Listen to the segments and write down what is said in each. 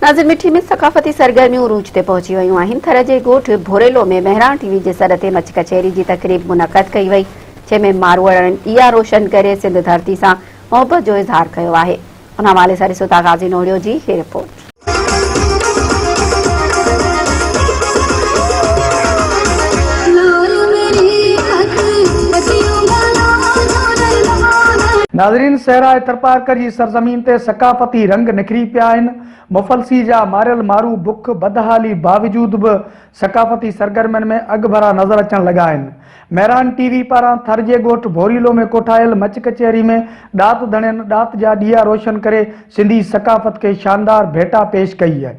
ناظر مٺي ۾ ثقافتي سرگرميون عروج تي پهچي ويون آهن، ٿر جي ڳوٺ ڀوريلو ۾ مهراڻ ٽي وي جي سڏ تي مچ ڪچهري جي تقريب منعقد ڪئي وئي، جنهن ۾ ماروئڙن ڏيئا روشن ڪري سنڌ ڌرتي سان محبت جو اظهار ڪيو آهي. ان حوالي سان ڏسو ٿا غازي نوڙيو جي هي رپورٽ. ناظرين صحرا ٿرپارڪر جي سرزمين تي ثقافتي رنگ نکري پيا آهن، مفلسي جا ماريل مارو بک بدحالي باوجود به ثقافتي سرگرمين ۾ اڳڀرا نظر اچڻ لڳا آهن. مهراڻ ٽي وي پاران ٿر جي ڳوٺ ڀوريلو ۾ ڪوٺايل مچ ڪچهري ۾ ڏات ڌڻين ڏات جا ڏيئا روشن ڪري سنڌي ثقافت کي شاندار ڀيٽا پيش ڪئي آهي.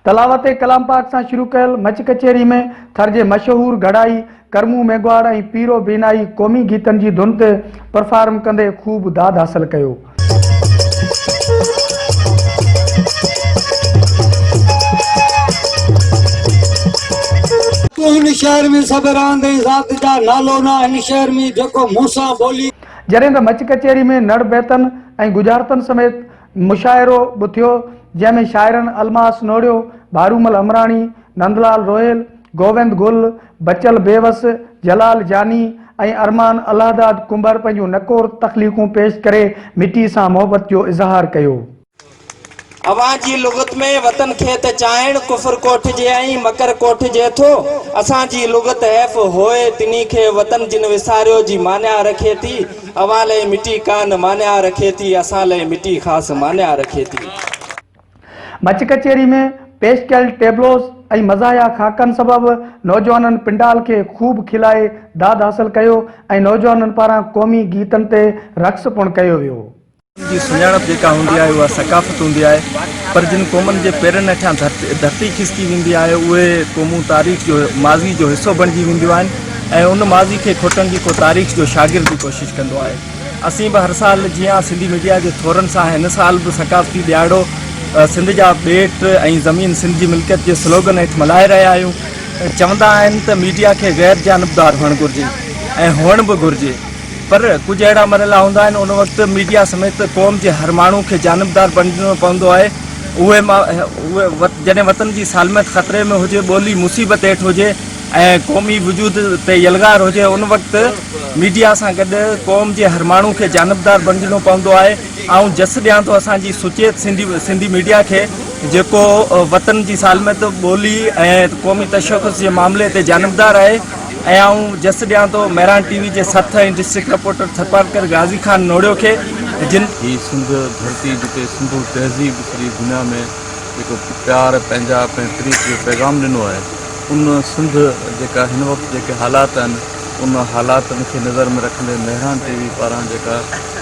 تلاوت ڪلام پاڪ سان شروع ڪيل مچ ڪچهري ۾ ٿر جي مشهور گهڙائي ڪرمون ميگهواڙ ۽ پيرو بينائي قومي گيتن جي ڌن تي پرفارم ڪندي خوب داد حاصل ڪيو. تون هن شهر ۾ سڀ رهندين ذات جا نالو نه هن شهر ۾ جيڪو مون سان ٻولي. جڏهن ته مچ ڪچهري ۾ نڙ بيتن ۽ ڳجهارتن سميت مشاعرو به ٿيو، جنهن ۾ شاعرن الماس نوڙيو، ڀارومل امراڻي، نندلال روهيل، گووند گل، بچل بيوس، جلال جاني ۽ ارمان الهداد ڪنڀر پنهنجون نڪور تخليقون پيش ڪري مٽي سان محبت جو اظهار ڪيو. اوهان جي لغت ۾ وطن کي ته چاهڻ ڪفر ڪوٺجي ۽ مڪر ڪوٺجي ٿو. اسان جي لغت حيف هوء تنهي کي وطن جن وساريو جي معنيٰ رکي ٿي. اوهان لئه مٽي ڪانه معنيٰ رکي ٿي، اسان لئه مٽي خاص معنيٰ رکي ٿي. مچ ڪچهري ۾ پيش ڪيل ٽيبلوز ۽ مزاحيه خاڪن سبب نوجوانن پنڊال کي خوب کلائي داد حاصل ڪيو ۽ نوجوانن پاران قومي گيتن تي رقص پڻ ڪيو ويو. قوم جي سڃاڻپ جيڪا هوندي آهي اها ثقافت هوندي آهي پر جن قومن جي پيرن هيٺيان ڌرتي کسڪي ويندي آهي اهي قومون تاريخ جو ماضي جو حصو بڻجي وينديون آهن ۽ ان ماضي کي کوٽڻ جي ڪو تاريخ جو شاگرد به ڪوشش ڪندو آهي. اسين به هر سال جيان سنڌي ميڊيا جي ٿورن سان هن سال به ثقافتي ڏهاڙو سنڌ جا ٻيٽ ۽ زمين سنڌ جي ملڪيت جي سلوگن هيٺ ملهائي رهيا آهيون. چوندا آهن ته ميڊيا کي غير جانبدار هئڻ گهرجي ۽ هئڻ به گهرجي پر ڪجهه اهڙا مرحلا هوندا آهن ان وقت ميڊيا سميت قوم جي هر ماڻهو کي جانبدار بڻجڻو پوندو آهي اهي جڏهن وطن جي سالميت خطري ۾ هجي ٻولي مصيبت هيٺ هجي ۽ قومي وجود تي يلغار هجي ان وقت ميڊيا سان گڏ قوم جي هر ماڻهو کي جانبدار بڻجڻو پوندو آهي آئون جس ڏيان ٿو اسان جي سچيت سنڌي سنڌي ميڊيا کي جيڪو وطن جي سالميت ٻولي ۽ قومي تشخص جي معاملي تي جانبدار آهي ۽ آئون جس ڏيان ٿو مهراڻ ٽي وي جي سٿ ۽ ڊسٽرڪٽ رپورٽر ٿرپارڪر غازي خان نوڙيو کي جن هي سنڌ ڌرتي جتي سنڌو تهذيب سڄي دنيا ۾ جيڪو پيار پنهنجائپ ۽ پريت جو پيغام ڏنو آهي ان سنڌ جيڪا هن وقت جيڪي حالات آهن ان حالاتن کي نظر ۾ رکندي مهراڻ ٽي وي پاران جيڪا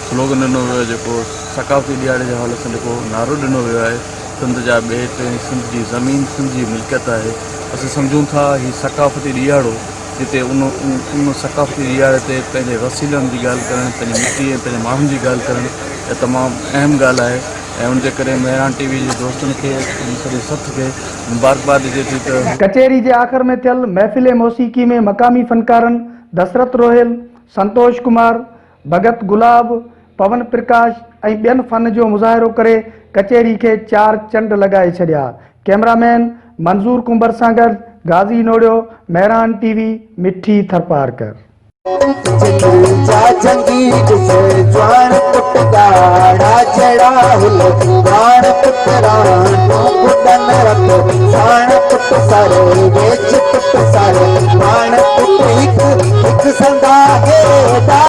سلوگن ڏنو ويو آهي جيڪو ثقافتي ڏهاڙي جي حوالي سان جيڪو نعرو ڏنو ويو آهي سنڌ جا ٻيٽ ۽ سنڌ جي زمين سنڌ جي ملڪيت آهي اسين سمجهون ٿا هي ثقافتي ڏهاڙو جتي ان ان ثقافتي ڏهاڙي تي پنهنجي وسيلن جي ڳالهه ڪرڻ پنهنجي مٽي ۽ پنهنجي ماڻهن جي ڳالهه ڪرڻ اها تمام اهم ڳالهه آهي ۽ ان جي ڪري مهراڻ ٽي وي جي دوستن کي ان سڄي سٿ کي مبارڪباد ڏجي ٿي ته. ڪچهري جي آخر ۾ ٿيل محفل موسيقي ۾ مقامي فنڪارن دسرت روهيل، سنتوش ڪمار، ڀڳت گلاب، پون پرڪاش ۽ ٻين فن جو مظاهرو ڪري ڪچهري کي چار چنڊ لڳائي ڇڏيا. ڪئميرا مين منظور ڪنڀر سان گڏ غازي نوڙيو، مهراڻ ٽي وي، مٺي، ٿرپارڪر.